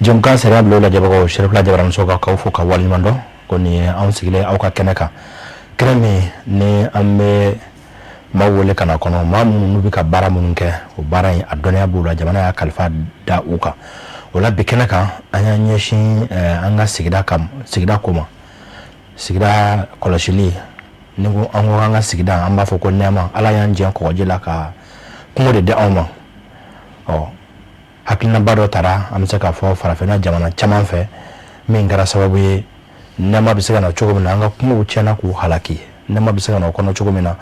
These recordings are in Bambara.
Jɛmukan sariya bulon lajɛbagaw, Serifila jabaraninso ka k'aw fo ka waleɲuman dɔn ko nin ye anw sigilen aw ka kɛnɛ kan, kɛnɛ min ni an bɛ maaw wele ka na kɔnɔ, maa minnu n'u bɛ ka baara minnu kɛ, o baara in a dɔnniya b'u la, jamana y'a kalifa da u kan. O la bi kɛnɛ kan, an y'an ɲɛsin an ka sigida kan, sigida ko ma, sigida kɔlɔsili. Ni ko an ko an ka sigida, an b'a fɔ ko nɛɛma. Ala y'an jɛ kɔgɔji la ka kungo de di anw ma. Ɔ hakilinaba dɔ tara, an bɛ se k'a fɔ farafinna jamana caman fɛ, min kɛra sababu ye nɛɛma bɛ se ka na cogo min na. An ka kungow tiɲɛna k'u halaki, nɛɛma bɛ se ka na o kɔnɔ cogo min na.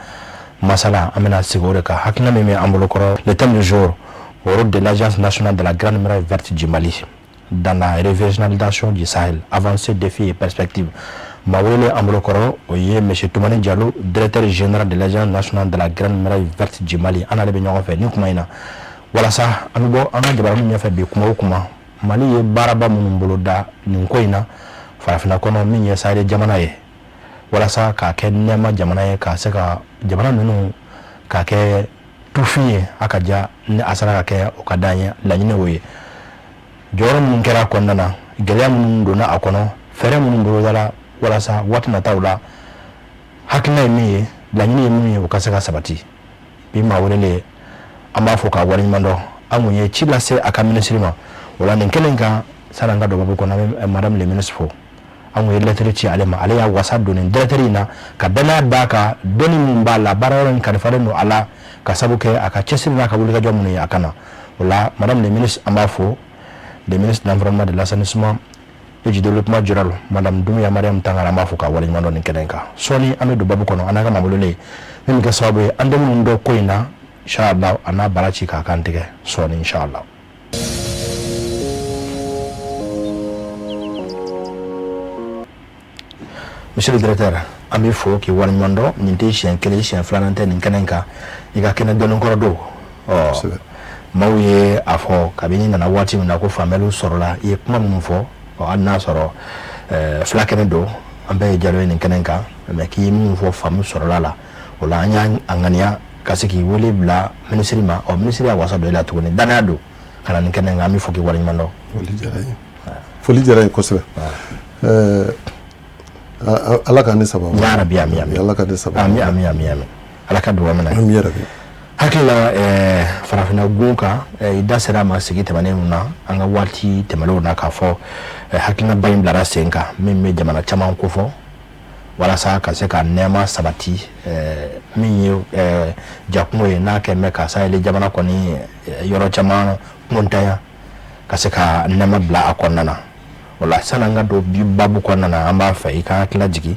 Masala an bɛna sigi o de kan. Hakilina min bɛ an bolo kɔrɔ, le thème du jour: rôle de l'Agence nationale de la Grande Muraille Verte du Mali dans la régionalisation du Sahel, avancées, défis et perspectives. Maa wele an bolo kɔrɔ, o ye monsieur Toumani Diallo, directeur général de l'Agence nationale de la Grande Muraille Verte du Mali. An n'ale bɛ ɲɔgɔn fɛ nin kuma in na, walasa an bɛ bɔ an ka jabaranin ɲɛfɛ bi. Kuma o kuma, Mali ye baaraba minnu boloda nin ko in na farafinna kɔnɔ, min ye Sahel jamana ye, walasa k'a kɛ nɛɛma jamana ye, k'a se ka jamana ninnu k'a kɛ tufin ye, a ka ja ni a sera ka kɛ, o ka d'an ye. Laɲini o ye. Jɔyɔrɔ minnu kɛra a kɔnɔna na, gɛlɛya minnu donna a kɔnɔ, fɛɛrɛ minnu bolodala walasa waati nataw la, hakilina ye min ye, laɲini ye min ye, o ka se ka sabati. Bi maa welelen, an b'a fɔ k'a waleɲuman dɔn. An kun ye ci lase a ka minisiri ma. O la nin kelen kan, sani an ka don babu kɔnɔ, an bɛ madame le ministre fo. An kun ye lɛtɛrɛ ci ale ma, ale y'a wasa don nin directeur in na, ka danaya d'a kan, dɔnni min b'a la, baara yɔrɔ in kalifalen don a la, ka sabu kɛ a ka cɛsiri n'a ka wulikajɔ minnu ye a ka na o la. Madame le ministre, an b'a fo, le ministre de l'Environnement, de l'Assainissement et du Développement durable, madame Doumbia Mariam Tangara, an b'a fo k'a waleɲuman dɔn nin kɛnɛ in kan. Sɔɔni an bɛ don babu kɔnɔ, an n'a ka maa welelen min bɛ kɛ sababu ye an tɛ minnu dɔn ko in na, inshallah, a n'a bara ci k'a kan tigɛ sɔɔni, inshallah. Monsieur le directeur, an b'i fo k'i waleɲuman dɔn. Nin tɛ siɲɛ kelen, siɲɛ filanan tɛ nin kɛnɛ in kan. I ka kɛnɛ dɔnni kɔrɔ don. Ɔ maaw ye a fɔ kabini nana waati min na ko faamuyaliw sɔrɔla i ye kuma minnu fɔ. Ɔ hali n'a sɔrɔ fila kɛnɛ don, an bɛɛ ye jalo ye nin kɛnɛ in kan, mais k'i ye minnu fɔ, faamu sɔrɔla la. O la an y'a ŋaniya ka se k'i wele bila minisiri ma. Ɔ minisiri y'a wasa don e la tuguni, danaya don ka na nin kɛnɛ in kan. An bɛ fo k'i waleɲuman dɔn. Foli diyara n ye, foli diyara n ye kosɛbɛ. Ala k'an ni sababa. Ya rabi, ami ami. Ala k'an ni sababa. Ami ami ami ami, Ala ka dugawu minɛ. Ami ya rabi. Hakili la farafinna gun kan, i da sera a ma sigi tɛmɛnen na, an ka waati tɛmɛnlenw na, k'a fɔ hakilinaba in bilara sen kan min bɛ jamana caman kofɔ walasa ka se ka nɛɛma sabati, min ye jakungo ye n'a kɛn bɛ ka Sahel jamana kɔni yɔrɔ caman kuntanya, ka se ka nɛɛma bila a kɔnɔna na. O la sani an ka don bi babu kɔnɔna na, an b'a fɛ i ka hakili jigin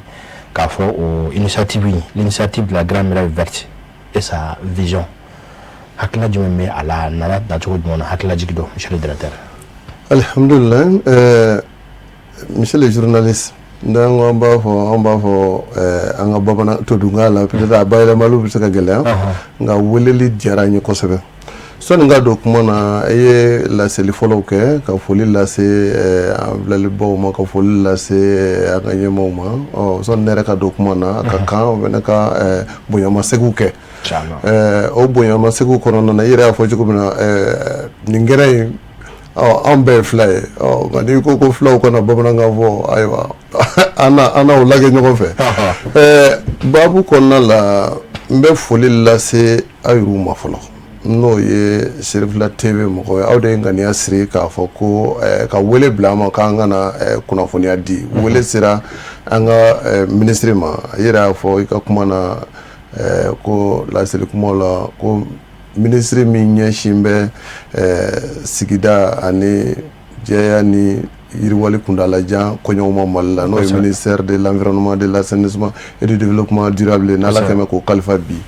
k'a fɔ o initiative in, l'initiative de la Grande Muraille Verte et sa vision, hakilina jumɛn bɛ a la, a nana nacogo jumɛn na? Hakilila jigi don, monsieur le directeur. Alhamdulillah, monsieur le journaliste, n'an ko an b'a fɔ, an b'a fɔ an ka bamanan todunkan la, peut-être a bayɛlɛmaliw bɛ se ka gɛlɛya, nka weleli diyara n ye kosɛbɛ. Sɔnni ka don kuma na, i ye laseli fɔlɔw kɛ, ka foli lase an filɛlibaw ma, ka foli lase an ka ɲɛmaaw ma. Ɔ sɔnni ne yɛrɛ ka don kuma na, a ka kan o fana ka bonyamasegin kɛ. O bonyamasegin kɔnɔna na, i yɛrɛ y'a fɔ cogo min na, nin kɛnɛ in, ɔ anw bɛɛ ye fila ye. Ɔ nka n'i ko ko filaw kana bamanankan fɔ, ayiwa, an na an n'aw lajɛ ɲɔgɔn fɛ. Baabu kɔnɔna la, n bɛ foli lase aw yɛrɛw ma fɔlɔ, n'o ye Serifila TV mɔgɔw ye. Aw de ye ŋaniya siri k'a fɔ ko ka wele bila an ma k'an ka na kunnafoniya di. Wele sera an ka minisiri ma. I yɛrɛ y'a fɔ i ka kuma na ko laseli kumaw la ko minisiri min ɲɛsin bɛ sigida ani jɛya ni yiriwali kuntaalajan koɲɛw ma Mali la, n'o ye ministère de l'Environnement, de l'Assainissement et du Développement durable, n'Ala kɛmɛ k'o kalifa bi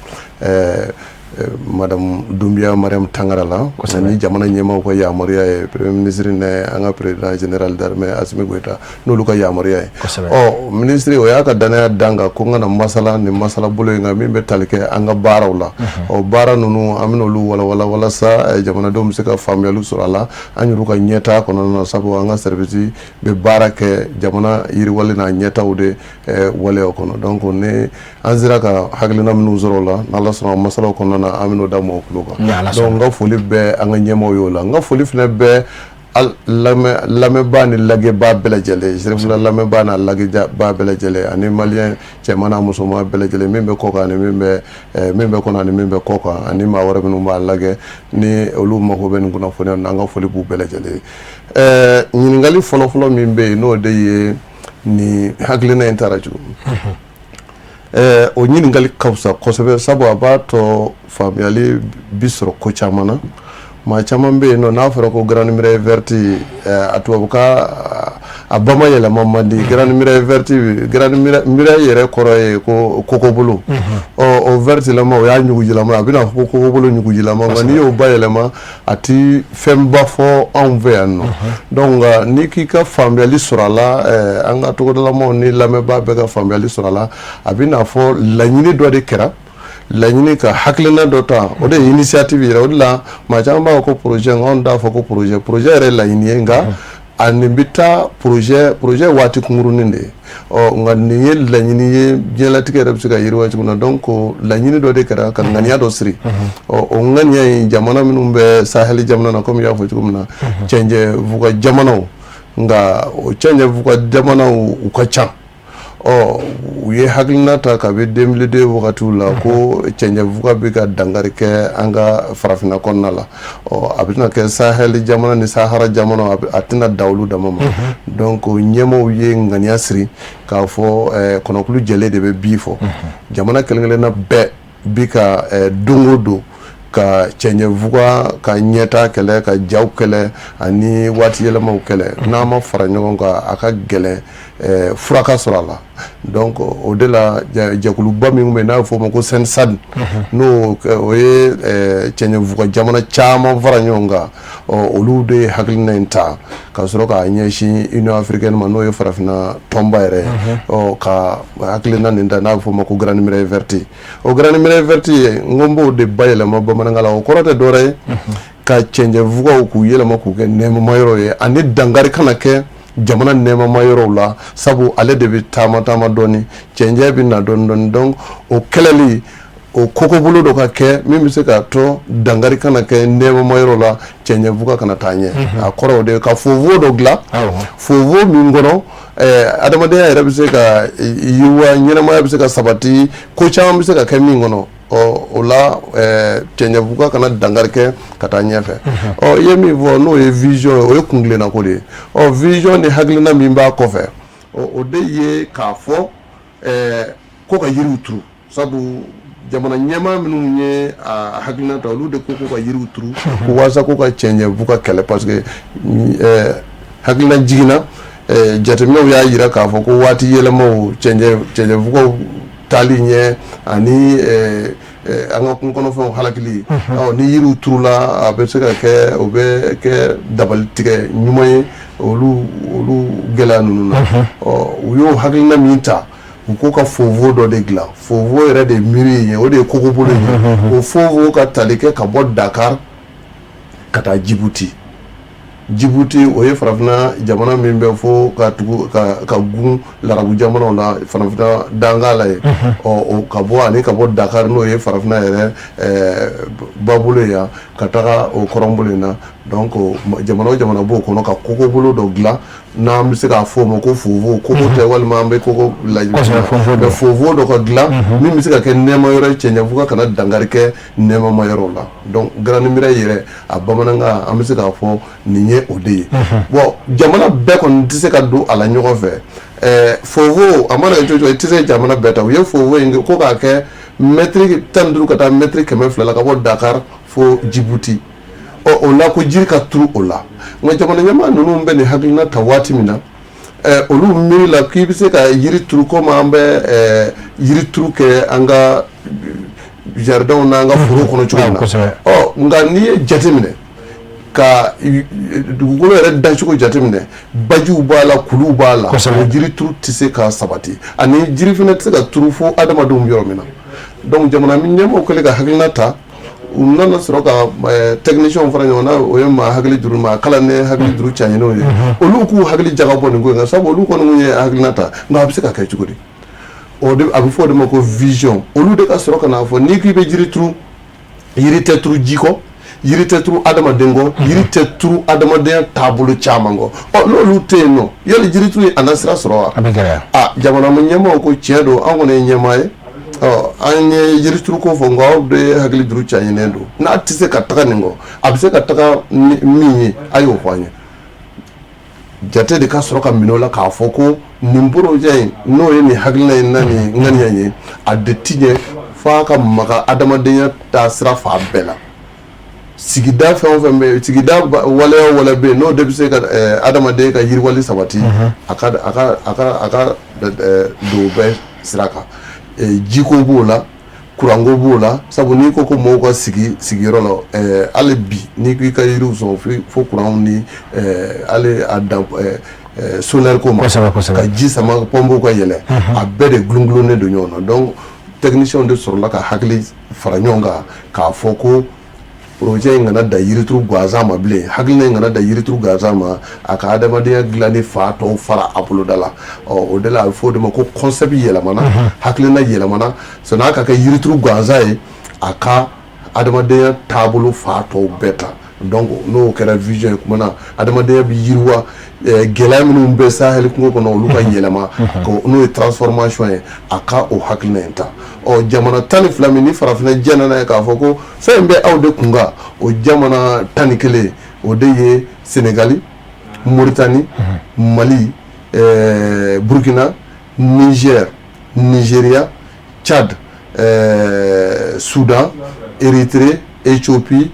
madame Doumbia Mariam Tangara la, ni jamana ɲɛmaaw ka yamaruya ye, premier ministre ni an ka président général d'armée Assimi Goïta, n'olu ka yamaruya ye. Ɔ ministre o y'a ka danaya dan kan ko n ka na masala nin masala bolo in kan min bɛ tali kɛ an ka baaraw la. Ɔ baara ninnu, an bɛna olu walawala walasa jamanadenw bɛ se ka faamuyaliw sɔrɔ a la an yɛrɛ ka ɲɛtaa kɔnɔna na, sabu an ka service bɛ baara kɛ jamana yiriwali n'a ɲɛtaaw de waleyaw kɔnɔ. Donc ni an sera ka hakilina minnu sɔrɔ o la, n'Ala sɔnna masalaw kɔnɔna na, an bɛn'o da mɔgɔw tulo kan. Donc n ka foli bɛ an ka ɲɛmaaw ye o la. N ka foli fana bɛ Lamɛnbaa ni lajɛbaa bɛɛ lajɛlen, Cherifla lamɛnbaa n'a lajɛbaa bɛɛ lajɛlen, ani malien cɛman n'a musoman bɛɛ lajɛlen, min bɛ kɔkan ani min bɛ kɔnɔ ani min bɛ kɔkan, ani maa wɛrɛ minnu b'a lajɛ ni olu mago bɛ nin kunnafoniya ninnu na, an ka foli b'u bɛɛ lajɛlen ye. Ɲininkali fɔlɔfɔlɔ min bɛ yen, n'o de ye nin hakilina in taara cogo min, o ɲininkali ka fisa kosɛbɛ, sabu a b'a to faamuyali bi sɔrɔ ko caman na. Maa caman bɛ yen nɔ, n'a fɔra ko Grande Muraille Verte, a tubabukan a bama yɛlɛma man di. Grande Muraille Verte, Grande Muraille yɛrɛ kɔrɔ ye ko kokobolo. Ɔ, o verte lama, o y'a ɲugujilama, a bɛna fɔ ko kokobolo ɲugujilama. Nka n'i y'o bayɛlɛma, a ti fɛnba fɔ anw fɛ yan nɔ. Donc nka n'i k'i ka faamuyali sɔrɔ a la, an ka togodalamaw ni lamɛnbaa bɛɛ ka faamuyali sɔrɔ a la, a bɛna fɔ laɲini dɔ de kɛra, laɲini ka hakilina dɔ ta, o de ye initiative yɛrɛ. O de la maa caman b'a fɔ ko projet, nka anw t'a fɔ ko projet. Projet yɛrɛ ye laɲini ye, nka a nin bɛ taa projet waati kunkurunin de ye. Ɔ, nka nin ye laɲini ye, diɲɛlatigɛ yɛrɛ bɛ se ka yiriwa cogo min na. Donc laɲini dɔ de kɛra ka ŋaniya dɔ siri. Ɔ, o ŋaniya in, jamana minnu bɛ Sahel jamana na, komi i y'a fɔ cogo min na, cɛncɛn fuga jamanaw, nka o cɛncɛn fuga jamanaw u ka ca. Ɔ, u ye hakilina ta kabi 2002 wagatiw la ko cɛncɛn fuga bɛ ka dankari kɛ an ka farafinna kɔnɔna la. Ɔ, a bɛna kɛ Sahel jamana ni Sahara jamana, a tɛna da olu dama ma. Donc ɲɛmaaw ye ŋaniya siri k'a fɔ kɔnɔkulu jɛlen de bɛ bi fɔ, jamana kelen kelenna bɛɛ bi ka don o don ka cɛncɛn fuga ka ɲɛta kɛlɛ, ka jaw kɛlɛ ani waati yɛlɛmaw kɛlɛ. N'an ma fara ɲɔgɔn kan, a ka gɛlɛn fura ka sɔrɔ a la. Donc o de la, jɛkuluba min bɛ yen n'a bɛ fɔ o ma ko CNSSAD, n'o o ye cɛncɛn fuga jamana caman fara ɲɔgɔn kan, ɔ, olu de ye hakilina in ta ka sɔrɔ k'a ɲɛsin Union africaine ma, n'o ye farafinna tɔnba yɛrɛ ye. Ɔ, ka hakilina nin ta n'a bɛ fɔ o ma ko Grande Muraille Verte. O Grande Muraille Verte ye, n ko n b'o de bayɛlɛma bamanankan la, o kɔrɔ tɛ dɔwɛrɛ ye ka cɛncɛn fugaw k'u yɛlɛma k'u kɛ nɛɛmama yɔrɔ ye, ani dankari kana kɛ jamana nɛɛmama yɔrɔw la, sabu ale de bɛ taama taama dɔɔni, cɛncɛn bɛ na dɔɔni dɔɔni. Donc o kɛlɛli, o kokobolo dɔ ka kɛ min bɛ se k'a to dankari kana kɛ nɛɛmama yɔrɔ la, cɛncɛn fuga kana taa ɲɛ. A kɔrɔ o de ye ka fofo dɔ dilan, fofo min kɔnɔ adamadenya yɛrɛ bɛ se ka yiriwa, ɲɛnamaya bɛ se ka sabati, ko caman bɛ se ka kɛ min kɔnɔ. Ɔ, o la cɛncɛn fuga kana dankari kɛ ka taa ɲɛfɛ. Ɔ, i ye min fɔ, n'o ye vision ye, o ye kuntilenna ko de ye. Ɔ, vision ni hakilina min b'a kɔfɛ, ɔ, o de ye k'a fɔ ko ka yiriw turu, sabu jamana ɲɛmaa minnu ye a hakilina ta, olu de ko ko ka yiriw turu ko walasa ko ka cɛncɛn fuga kɛlɛ, parce que hakilina jiginna, jateminɛw y'a jira k'a fɔ ko waati yɛlɛmaw, cɛncɛn fugaw taali ɲɛ ani an ka kungo kɔnɔfɛnw halakili, ɔ, ni yiriw turula, a bɛ se ka kɛ, o bɛ kɛ dabali tigɛ ɲuman ye olu gɛlɛya ninnu na. Ɔ, u y'o hakilina min ta, u ko ka fofo dɔ de dilan. Fofo yɛrɛ de miiri ye, o de ye kokobolo ye. O fofo ka tali kɛ ka bɔ Dakar ka taa Jibuti. Jibuti, o ye farafinna jamana min bɛ fo ka tugu ka gun larabu jamanaw la, farafinna danga la ye. Ɔ, o ka bɔ, ani ka bɔ Dakar, n'o ye farafinna yɛrɛ babolo ye yan, ka taga o kɔrɔnbolo in na. Donc jamana o jamana b'o kɔnɔ ka kokobolo dɔ dilan, n'an bɛ se k'a fɔ o ma ko fofo. Koko tɛ, walima an bɛ koko lajɛ, mais fofo dɔ ka dilan min bɛ se ka kɛ nɛɛma yɔrɔ ye, cɛncɛn fuga kana dankari kɛ nɛɛmama yɔrɔw la. Donc Grande Muraille yɛrɛ, a bamanankan, an bɛ se k'a fɔ nin ye o de ye. Bon, jamana bɛɛ kɔni tɛ se ka don a la ɲɔgɔn fɛ. Fofo, a mana kɛ cogo o cogo, i tɛ se jamana bɛɛ ta. U ye fofo in ko k'a kɛ mɛtiri 15 ka taa mɛtiri 200 la, ka bɔ Dakar fo Jibuti. Ɔ, o la ko jiri ka turu o la. Nka jamana ɲɛmaa ninnu bɛ nin hakilina ta waati min na, olu miiri la k'i bɛ se ka yiri turu komi an bɛ yiri turu kɛ an ka jardinw n'an ka foro kɔnɔ cogo min na. Ɔ, nka n'i ye jateminɛ ka dugukolo yɛrɛ dacogo jateminɛ, bajiw b'a la, kuluw b'a la, o jiri turu tɛ se ka sabati, ani jiri fana tɛ se ka turu fo adamadenw bɛ yɔrɔ min na. Donc jamana ɲɛmaaw kɛlen ka hakilina ta, u nana sɔrɔ ka techniciens fara ɲɔgɔn na, o ye maa hakili juru, maa kalannen hakili juru caɲinenw ye, olu k'u hakili jagabɔ nin ko in kan, sabu olu kɔni ye hakilina ta, nka a bɛ se ka kɛ cogo di? O de a bɛ fɔ o de ma ko vision. Olu de ka sɔrɔ ka n'a fɔ n'i k'i bɛ jiri turu, yiri tɛ turu ji kɔ. Yiri tɛ turu adamaden kɔ, yiri tɛ turu adamadenya taabolo caman kɔ. Ɔ, n'olu tɛ yen nɔ, yali jirituru ye a na sira sɔrɔ wa? A bɛ gɛlɛya. A jamana ɲɛmaaw ko tiɲɛ don, an kɔni ye ɲɛmaa ye, ɔ, an ye yirituru ko fɔ, nka aw de hakili juru caɲinen don. N'a tɛ se ka taga nin kɔ, a bɛ se ka taga min ye, a y'o fɔ an ye. Jate de ka sɔrɔ ka minɛ o la k'a fɔ ko nin projet in, n'o ye nin hakilina in na nin ŋaniya ye, a de ti ɲɛ f'a ka maga adamadenya taasira fan bɛɛ la. Sigida fɛn o fɛn bɛ yen, sigida waleya o waleya bɛ yen, n'o de bɛ se ka adamaden ka yiriwali sabati, a ka don bɛɛ sira kan. Jiko b'o la, kuranko b'o la, sabu n'i ko ko mɔgɔw ka sigi sigiyɔrɔ la, hali bi n'i ko i ka yiriw sɔn, fo kuranw ni hali a dan solaire ko ma, ka ji sama, pɔnpew ka yɛlɛ, a bɛɛ de gulongulonnen don ɲɔgɔn na. Donc techniciens de sɔrɔla ka hakili fara ɲɔgɔn kan k'a fɔ ko projet in kana da yirituru gansan ma bilen, hakilina in kana da yirituru gansan ma, a ka adamadenya dilanni fa tɔw fara a boloda la. Ɔ, o de la a bɛ fɔ o de ma ko concept yɛlɛmana, hakilina yɛlɛmana. Sɔnni a ka kɛ yirituru gansan ye, a ka adamadenya taabolo fa tɔw bɛɛ ta. Donc n'o kɛra vision ye, kuma na adamadenya bɛ yiriwa, gɛlɛya minnu bɛ Sahel kungo kɔnɔ, olu ka yɛlɛma, n'o ye transformation ye, a ka o hakilina in ta. Ɔ, jamana 12 min ni farafinna jɛnna n'a ye k'a fɔ ko fɛn in bɛ aw de kun kan, o jamana 11, o de ye Senegali, Moritani, Mali, Burkina, Niger, Nigeria, Tchad, Soudan, Érythrée, Éthiopie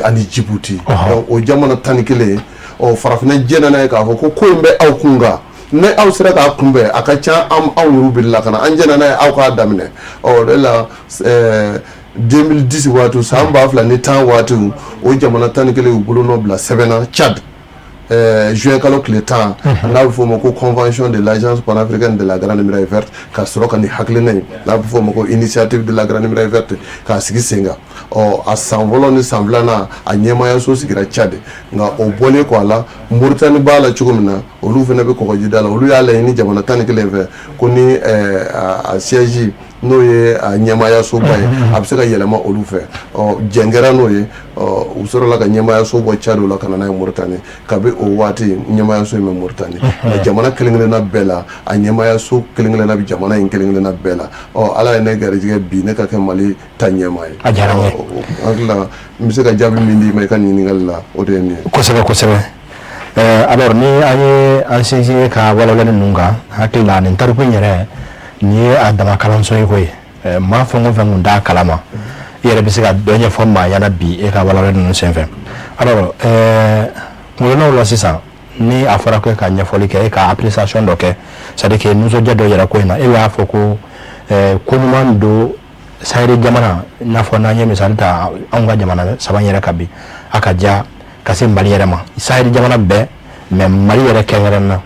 ani Djibouti. Donc o jamana 11, ɔ, farafinna jɛnna n'a ye k'a fɔ ko ko in bɛ aw kun kan. Ni aw sera k'a kunbɛn, a ka ca an anw yɛrɛw bɛ lakana, an jɛnna n'a ye aw k'a daminɛ. Ɔ, o de la 2010 waati, san 2010 waati, o jamana 11 y'u bolonɔ bila sɛbɛn na Tchad, juin kalo tile 10, n'a bɛ f'o ma ko convention de l'Agence panafricaine de la Grande Muraille Verte, ka sɔrɔ ka nin hakilina in, n'a bɛ f'o ma ko initiative de la Grande Muraille Verte, k'a sigi sen kan. Ɔ, a san fɔlɔ ni san filanan, a ɲɛmaayaso sigira Tchad. Nka o bɔlen kɔ a la, Moritani b'a la cogo min na, olu fana bɛ kɔgɔjida la, olu y'a laɲini jamana 11 fɛ ko ni a siège, n'o ye a ɲɛmaayasoba ye, a bɛ se ka yɛlɛma olu fɛ. Ɔ, jɛn kɛra n'o ye. Ɔ, u sɔrɔla ka ɲɛmaayaso bɔ Tchad la ka na n'a ye Moritani. Kabi o waati, ɲɛmaayaso in bɛ Moritani. Nka jamana kelen kelenna bɛɛ la, a ɲɛmaayaso kelen kelenna bɛ jamana in kelen kelenna bɛɛ la. Ɔ, Ala ye ne garijɛgɛ bi ne ka kɛ Mali ta ɲɛmaa ye. A diyara n ye. Hakili la, n bɛ se ka jaabi min d'i ma i ka ɲininkali la, o de ye nin ye. Kosɛbɛ, kosɛbɛ. Alors ni an ye an sinsin ka walawalali ninnu kan, hakili la nin tariku in yɛrɛ, nin ye a dama kalanso ye koyi. Maa fɛn o fɛn kun t'a kalama, i yɛrɛ bɛ se ka dɔ ɲɛfɔ maa ɲɛna bi e ka walawalali ninnu senfɛ. Alors kunkolonnaw la sisan, ni a fɔra ko e ka ɲɛfɔli kɛ, e ka appréciation dɔ kɛ, c'est à dire que nisɔndiya dɔ yɛrɛ ko in na, e b'a fɔ ko ko ɲuman don Sahel jamana, i n'a fɔ n'an ye misali ta anw ka jamana saba in yɛrɛ kan bi, a ka diya ka se Mali yɛrɛ ma, Sahel jamana bɛɛ, mais Mali yɛrɛ kɛrɛnkɛrɛn na,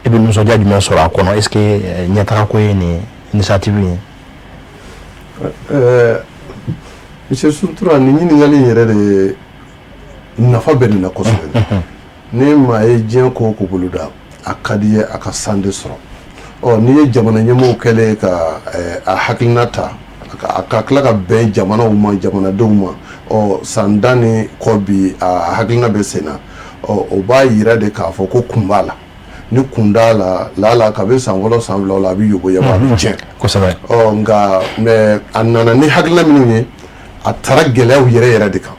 e bɛ nisɔndiya jumɛn sɔrɔ a kɔnɔ? Est ce que ɲɛtaga ko ye nin initiative in ye? Monsieur Suntura, nin ɲininkali in yɛrɛ de nafa bɛ nin na kosɛbɛ. Ni maa ye diɲɛ ko o ko boloda, a ka di ye a ka san de sɔrɔ. Ɔ, n'i ye jamana ɲɛmɔgɔw kɛlen ka a hakilina ta, a ka tila ka bɛn jamanaw ma, jamanadenw ma, ɔ, san 10 ni kɔ bi, a hakilina bɛ sen na. Ɔ, o b'a yira de k'a fɔ ko kun b'a la. Ni kun t'a la, la kabi san fɔlɔ, san filaw la, a bɛ yoboyaba, a bɛ tiɲɛ. Ɔ, nka mais a nana ni hakilina minnu ye, a taara gɛlɛyaw yɛrɛ yɛrɛ de kan.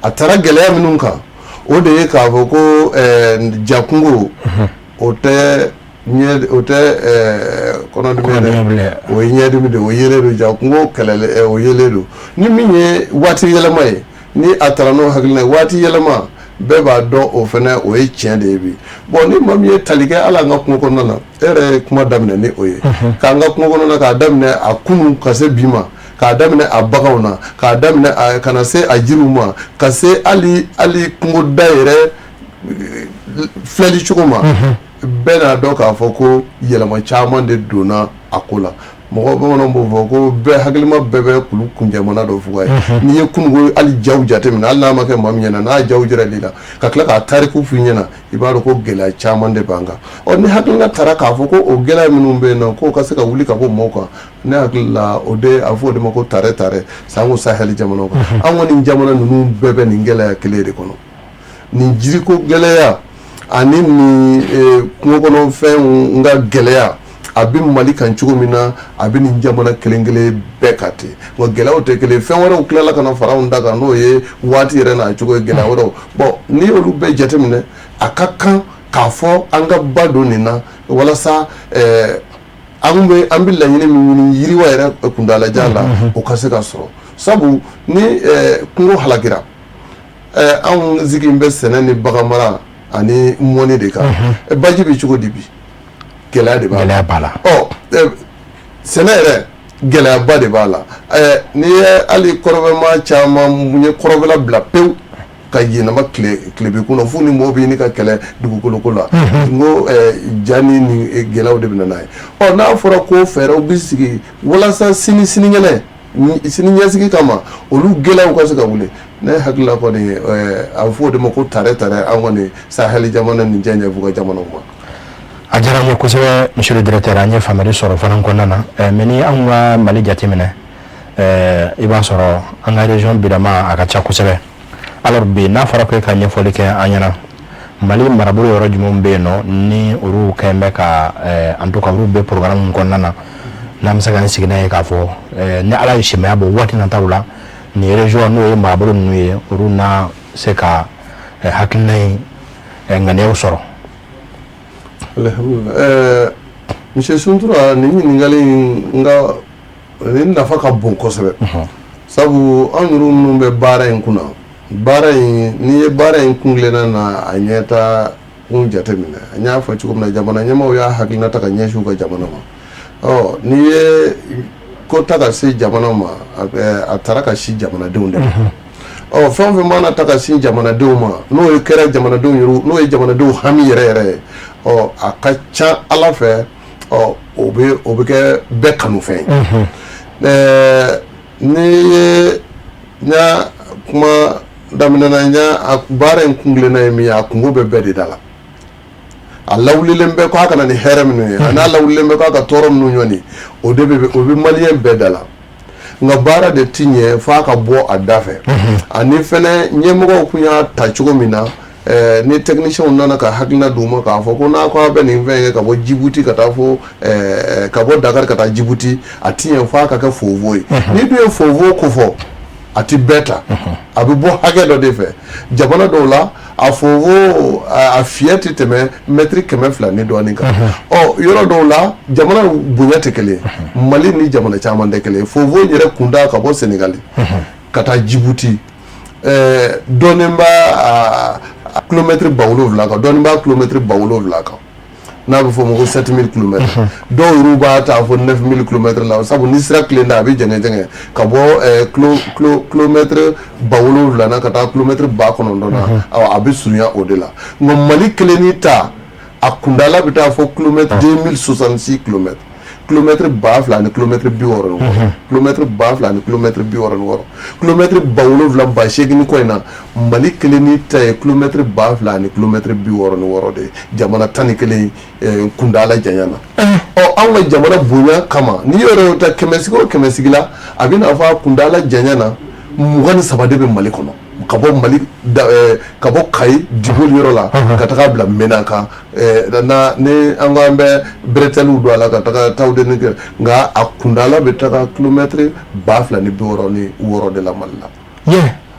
A taara gɛlɛya minnu kan, o de ye k'a fɔ ko jakungo o tɛ ɲɛ, o tɛ kɔnɔdimi ye dɛ, o ye ɲɛdimi de ye, o yelen don. Jakungo kɛlɛlen, o yelen don. Ni min ye waati yɛlɛma ye, ni a taara n'o hakilina ye, waati yɛlɛma bɛɛ b'a dɔn, o fana o ye tiɲɛ de ye bi. Bon, ni maa min ye tali kɛ hali an ka kungo kɔnɔna na, e yɛrɛ ye kuma daminɛ ni o ye, k'an ka kungo kɔnɔna, k'a daminɛ a kunun ka se bi ma, k'a daminɛ a baganw na, k'a daminɛ a ka na se a jiriw ma, ka se hali kungoda yɛrɛ filɛli cogo ma, bɛɛ n'a dɔn k'a fɔ ko yɛlɛma caman de donna a ko la. Mɔgɔ bamananw b'o fɔ ko bɛɛ hakilima bɛɛ bɛ kulu kunjɛmana dɔ fuga ye. N'i ye kununko hali jaw jateminɛ, hali n'a ma kɛ maa min ɲɛna, n'a jaw jiral'i la ka tila k'a tariku f'i ɲɛna, i b'a dɔn ko gɛlɛya caman de b'an kan. Ɔ ni hakilina tara k'a fɔ ko o gɛlɛya minnu bɛ yen nɔ, k'o ka se ka wuli ka bɔ mɔgɔw kan, ne hakili la o de a fɔ o de ma ko tare tare sango sahɛli jamanaw kan. An kɔni jamana ninnu bɛɛ bɛ nin gɛlɛya kelen de kɔnɔ, nin jiriko gɛlɛya ani nin kungo kɔnɔfɛnw ka gɛlɛya. A bɛ Mali kan cogo min na, a bɛ nin jamana kelen kelen bɛɛ kan ten. Nka gɛlɛyaw tɛ kelen. Fɛn wɛrɛw tilala ka na fara anw ta kan, n'o ye waati yɛrɛ n'a cogo ye, gɛlɛya wɛrɛw. Bon, n'i y'olu bɛɛ jateminɛ, a ka kan k'a fɔ an ka ba don nin na walasa an bɛ laɲini min ɲini yiriwa yɛrɛ kuntaalajan la, o ka se ka sɔrɔ. Sabu ni kungo halakira, anw sigi bɛ sɛnɛ ni baganmara ani mɔni de kan. Baji bɛ cogo di bi? Gɛlɛya de b'a gɛlɛya b'a la. Ɔ sɛnɛ yɛrɛ, gɛlɛyaba de b'a la. N'i ye hali kɔrɔbɛma caman ye kɔrɔbɛla bila pewu ka yɛlɛma tilebin kun na, fo ni mɔgɔw bɛ ɲini ka kɛlɛ dugukoloko la. N ko ja ni nin gɛlɛyaw de bɛ na n'a ye. Ɔ n'a fɔra ko fɛɛrɛw bɛ sigi walasa sini sinikɛnɛ, sini ɲɛsigi kama, olu gɛlɛyaw ka se ka wuli, ne hakilila kɔni, a bɛ fɔ o de ma ko tare tare an kɔni sahɛli jamana ni diɲɛ fuga jamanaw ma. A diyara n ye kosɛbɛ, monsieur le directeur. An ye faamuyali sɔrɔ fana kɔnɔna na. Mais ni anw ka Mali jateminɛ, i b'a sɔrɔ an ka région bidama a ka ca kosɛbɛ. Alors bi, n'a fɔra ko e ka ɲɛfɔli kɛ an ɲɛna, Mali marabolo yɔrɔ jumɛnw bɛ yen nɔ ni olu kɛn bɛ ka, en tout cas olu bɛ programme min kɔnɔna na, n'an bɛ se k'an sigi n'a ye k'a fɔ ni Ala ye simaya bɔ waati nataw la, nin région n'o ye marabolo ninnu ye, olu na se ka hakilina in ŋaniyaw sɔrɔ? Alhamdulillah, monsieur Suntura, nin ɲininkali in, n ka nin nafa ka bon kosɛbɛ. Sabu anw yɛrɛ minnu bɛ baara in kunna, baara in, n'i ye baara in kuntilenna na a ɲɛta kun jateminɛ, an y'a fɔ cogo min na, jamana ɲɛmaaw y'a hakilina ta ka ɲɛsin u ka jamana ma. Ɔ n'i ye ko ta ka se jamana ma, a taara ka si jamanadenw de ma. Ɔ fɛn o fɛn mana ta ka sin jamanadenw ma, n'o ye kɛra jamanadenw yɛrɛ, n'o ye jamanadenw hami yɛrɛ yɛrɛ ye, ɔ a ka ca Ala fɛ, ɔ o bɛ kɛ bɛɛ kanufɛn ye. N'i ye n y'a kuma daminɛ na, n y'a baara in kuntilenna ye min ye, a kungo bɛ bɛɛ de da la. A lawulilen bɛ k'a ka na ni hɛrɛ minnu ye, a n'a lawulilen bɛ k'a ka tɔɔrɔ minnu ɲɔni, o de bɛ o bɛ maliyɛn bɛɛ da la. Nka baara de ti ɲɛ f'a ka bɔ a da fɛ. Ani fɛnɛ ɲɛmɔgɔw kun y'a ta cogo min na, ni techniciens nana ka hakilina d'u ma k'a fɔ ko n'a ko a bɛ nin fɛn kɛ ka bɔ Jibuti ka taa fo ka bɔ Dakar ka taa Jibuti, a ti ɲɛ f'a ka kɛ fofo ye. N'i dun ye fofo ko fɔ, a ti bɛɛ ta, a bɛ bɔ hakɛ dɔ de fɛ. Jamana dɔw la, a fofo a fiyɛ tɛ tɛmɛ mɛtiri 200 ni dɔɔnin kan. Ɔ yɔrɔ dɔw la, jamana bonya tɛ kelen ye. Mali ni jamana caman tɛ kelen ye. Fofo yɛrɛ kunda ka bɔ Senegali ka taa Jibuti, dɔɔnin b'a kilomɛtiri 7000 kan, dɔɔnin b'a kilomɛtiri 7000 kan, n'a bɛ fɔ o ma ko 7000 kilomètres. Dɔw yɛrɛ b'a ta fɔ 9000 kilomètres la. Sabu ni sira tilenna, a bɛ jɛngɛ jɛngɛ ka bɔ kilomɛtiri 7000 na ka taa kilomɛtiri 9000 na. Awɔ, a bɛ surunya o de la. Nka Mali kelenni ta, a kundala bɛ taa fɔ kilomɛtiri 2066 kilomètres, kilomɛtiri 2000 ni kilomɛtiri 66, kilomɛtiri 2000 ni kilomɛtiri 66, kilomɛtiri 70 8,000 ni kɔ in na. Mali kelenni ta ye kilomɛtiri 2000 ni kilomɛtiri 66 de ye, jamana 11 kundala janya na. Ɔ anw ka jamana bonya kama, n'i yɛrɛ y'o ta kɛmɛ sigi o kɛmɛ sigi la, a bɛ n'a fɔ a kundala janya na, 23 de bɛ Mali kɔnɔ, ka bɔ Mali, ka bɔ Kayi Diboli yɔrɔ la ka taga bila Menaka na. Ni an ko an bɛ bretelles don a la ka taga Tawudeni kɛ, nka a kundala bɛ taga kilomɛtiri 2066 de la Mali la.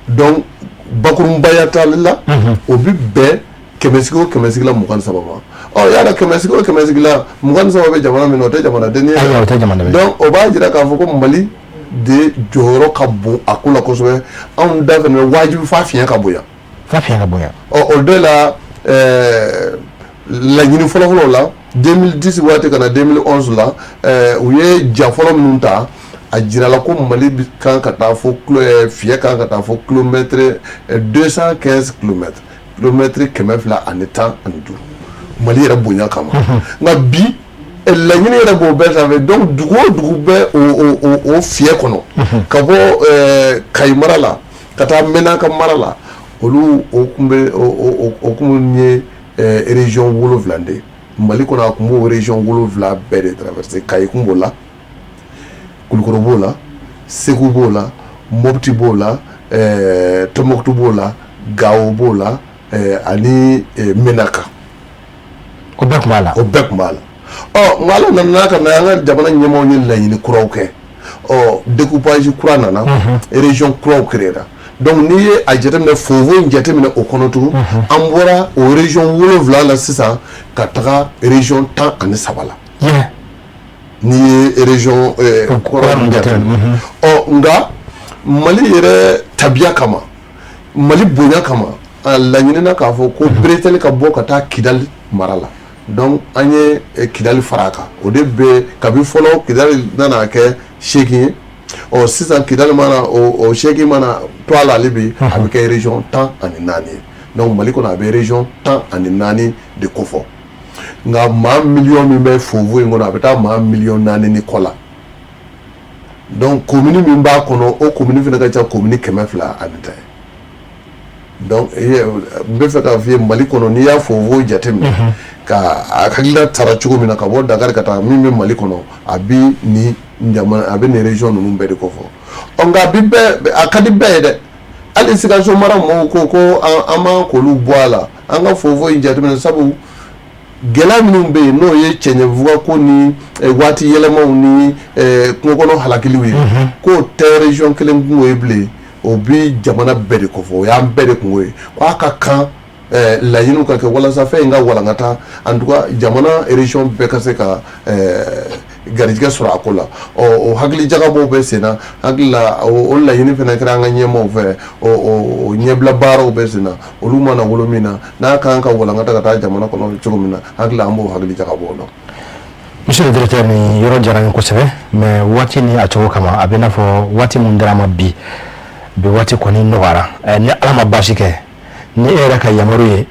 Donc bakurunbaya t'ale la, o bɛ bɛn kɛmɛ sigi o kɛmɛ sigi la 23 ma. Ɔ yala kɛmɛ sigi o kɛmɛ sigi la 23 bɛ jamana min na, o tɛ jamanaden ye. O tɛ jamanaden. Donc o b'a jira k'a fɔ ko Mali de jɔyɔrɔ ka bon a ko la kosɛbɛ. Anw da fɛnɛ bɛ wajibi f'a fiɲɛ ka bonya. F'a fiɲɛ ka bonya. Ɔ o de la, laɲini fɔlɔfɔlɔ la, 2010 waati ka na 2011 la, u ye ja fɔlɔ minnu ta, a jirala ko Mali kan ka taa fo fiɲɛ kan ka taa fo kilomètre 215 kilomètres, kilomètre 215, Mali yɛrɛ bonya kama. Nka bi Laɲini yɛrɛ b'o bɛɛ sanfɛ. Donc dugu o dugu bɛ o fiyɛ kɔnɔ, ka bɔ Kayi mara la ka taa Menaka mara la, olu o tun bɛ o kun ye région 7 de ye Mali kɔnɔ. A tun b'o région 7 bɛɛ de traverser. Kayi kun b'o la, Kulukɔrɔ b'o la, Segu b'o la, Mopti b'o la, Tɔnbɔkutu b'o la, Gawo b'o la, ani Menaka. O bɛɛ tun b'a la. O bɛɛ tun b'a la. Ɔ, nka Ala nana n'a ka na, an ka jamana ɲɛmaaw ye laɲini kuraw kɛ. Ɔ, découpage kura nana, région kuraw créera. Donc n'i ye a jateminɛ, fofo in jateminɛ o kɔnɔ tugun, an bɔra o région 7 la sisan ka taga région 13 la. N'i ye région kɔrɔ jateminɛ. Ɔ, nka Mali yɛrɛ tabiya kama, Mali bonya kama, a laɲinina k'a fɔ ko bretelle ka bɔ ka taa Kidali mara la. Donc an ye Kidali fara a kan. O de bɛ kabi fɔlɔ, Kidali nana kɛ 8 ye. Ɔ, sisan Kidali mana o 8 mana to a la, ale bi a bɛ kɛ région 14 ye. Donc Mali kɔnɔ, a bɛ région 14 de kofɔ. Nka maa miliyɔn min bɛ fofo in kɔnɔ, a bɛ taa maa miliyɔn 4 ni kɔ la. Donc commune min b'a kɔnɔ, o commune fana ka ca commune 210 ye. Donc n bɛ fɛ k'a f'i ye, Mali kɔnɔ, n'i y'a fofo jateminɛ ka a hakilina tara cogo min na, ka bɔ Dakar ka taa min bɛ Mali kɔnɔ, a bi nin jamana, a bɛ nin région ninnu bɛɛ de kofɔ. Ɔ, nka a bi bɛɛ, a ka di bɛɛ ye dɛ. Hali Sikaso mara mɔgɔw ko ko an man k'olu bɔ a la, an ka fofo in jateminɛ, sabu gɛlɛya minnu bɛ yen, n'o ye cɛncɛnfuga ko ni waati yɛlɛmaw ni kungo kɔnɔ halakiliw ye, k'o tɛ région kelen kungo ye bilen, o bi jamana bɛɛ de kofɔ, o y'an bɛɛ de kungo ye. Ko a ka kan laɲiniw ka kɛ walasa fɛn in ka walankata, en tout cas jamana région bɛɛ ka se ka garijɛgɛ sɔrɔ a ko la. Ɔ, o hakili jagabɔw bɛ sen na. Hakili la, o laɲini fana kɛra an ka ɲɛmaaw fɛ. O ɲɛbila baaraw bɛ sen na. Olu mana wolo min na, n'a kan ka walankata ka taa jamana kɔnɔ cogo min na, hakili la, an b'o hakili jagabɔw la. Monsieur le directeur, nin yɔrɔ diyara n ye kosɛbɛ, mais waati ni a cogo kama, a bɛ n'a fɔ waati min dira ma bi bi, waati kɔni nɔgɔyara. Ni Ala ma baasi kɛ, ni e yɛrɛ ka yamaru ye,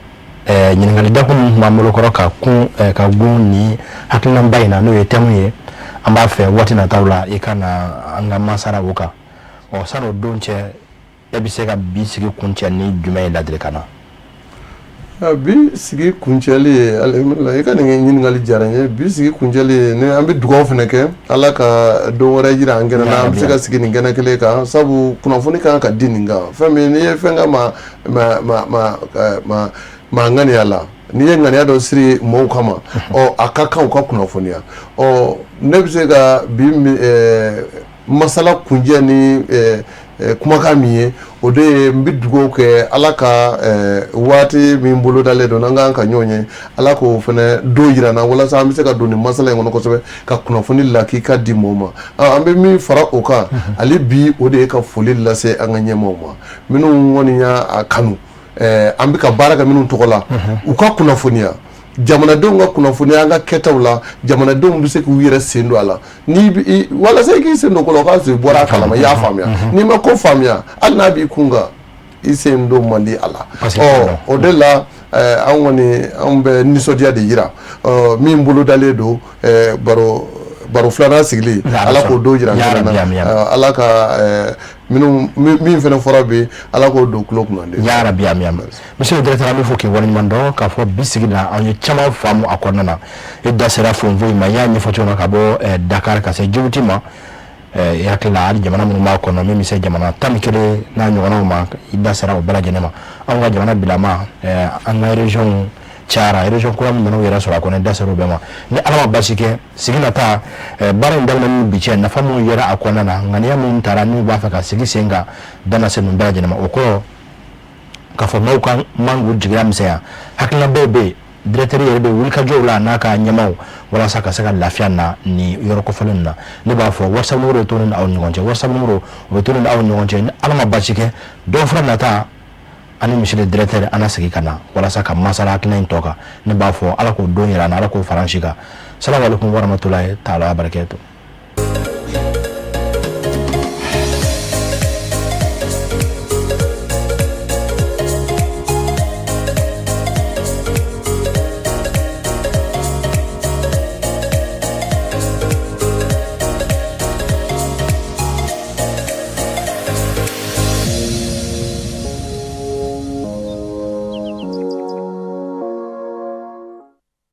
ɲininkali dakun min tun b'an bolo kɔrɔ ka kun ka gun ni hakilinaba in na, n'o ye thème ye, an b'a fɛ waati nataw la i ka na an ka masala o kan. Ɔ, san'o don cɛ, e bɛ se ka bi sigi kuncɛ ni jumɛn ye ladilikan na? Bi sigi kuncɛli ye, alihamudulila, i ka nin ɲininkali diyara n ye. Bi sigi kuncɛli ye ni an bɛ dugawu fana kɛ, Ala ka don wɛrɛ jira an kɛnɛ na, an bɛ se ka sigi nin kɛnɛ kelen kan, sabu kunnafoni kan ka di nin kan. Fɛn min n'i ye fɛn ka ma ma ma ma ma ma ŋaniya la, n'i ye ŋaniya dɔ siri mɔgɔw kama, ɔ, a ka kan u ka kunnafoniya. Ɔ, ne bɛ se ka bi masala kuncɛ ni kumakan min ye, o de ye n bɛ dugawu kɛ, Ala ka waati min bolodalen don n'an kan ka ɲɔgɔn ye, Ala k'o fana don jira n na, walasa an bɛ se ka don nin masala in kɔnɔ kosɛbɛ, ka kunnafoni lakika di mɔgɔw ma. An bɛ min fara o kan hali bi, o de ye ka foli lase an ka ɲɛmaaw ma, minnu kɔni y'a kanu, an bɛ ka baara kɛ minnu tɔgɔ la, u ka kunnafoniya, jamanadenw ka kunnafoniya an ka kɛtaw la. Jamanadenw bɛ se k'u yɛrɛ sen don a la. Ni walasa i k'i sen don ko la, o k'a sɔrɔ i bɔra a kalama, i y'a faamuya. N'i ma ko faamuya, hali n'a b'i kun kan, i sen don man di a la. Ɔ, o de la an kɔni, anw bɛ nisɔndiya de yira min bolodalen don, baro filanan sigili, Ala k'o don jira na. Ala ka minnu min fana fɔra bi, Ala k'o don tulo kunna de. Yarabi, ami ami. Monsieur le directeur, an bɛ fɔ k'i waleɲuman dɔn k'a fɔ bi sigi la, an ye caman faamu a kɔnɔna na. E da sera fonfo in ma, i y'a ɲɛfɔ cogo min na, ka bɔ Dakar ka se Djibouti ma. I hakili la, hali jamana minnu b'a kɔnɔ, min bɛ se jamana 11 n'a ɲɔgɔnnaw ma, i da sera o bɛɛ lajɛlen ma. Anw ka jamana bilama, an ka région cayara, région kura min nana u yɛrɛ sɔrɔ a kɔnɔ, i da sera o bɛɛ ma. Ni Ala ma basi kɛ, sigi nata, baara in daminɛ ni bi cɛ, nafa minnu yera a kɔnɔna na, ŋaniya minnu taara n'u b'a fɛ ka sigi sen kan, da na se ninnu bɛɛ lajɛlen ma. O kɔrɔ k'a fɔ maaw ka man k'u jigiya misɛnya, hakilina dɔw bɛ yen, directeur yɛrɛ bɛ wulikajɔw la n'a ka ɲɛmaaw, walasa ka se ka lafiya na nin yɔrɔ kofɔlen ninnu na. Ne b'a fɔ, WhatsApp numéro to ni aw ni ɲɔgɔn cɛ, WhatsApp numéro o bɛ to ni aw ni ɲɔgɔn cɛ. Ni Ala ma basi kɛ, dɔw fana nata, ani monsieur le directeur, an na segin ka na walasa ka masala hakilina in tɔ kan. Ne b'a fɔ, Ala k'o don yira an na, Ala k'o fara an si kan. Salamu aleykum warahmatulahi taala wabarakatuh.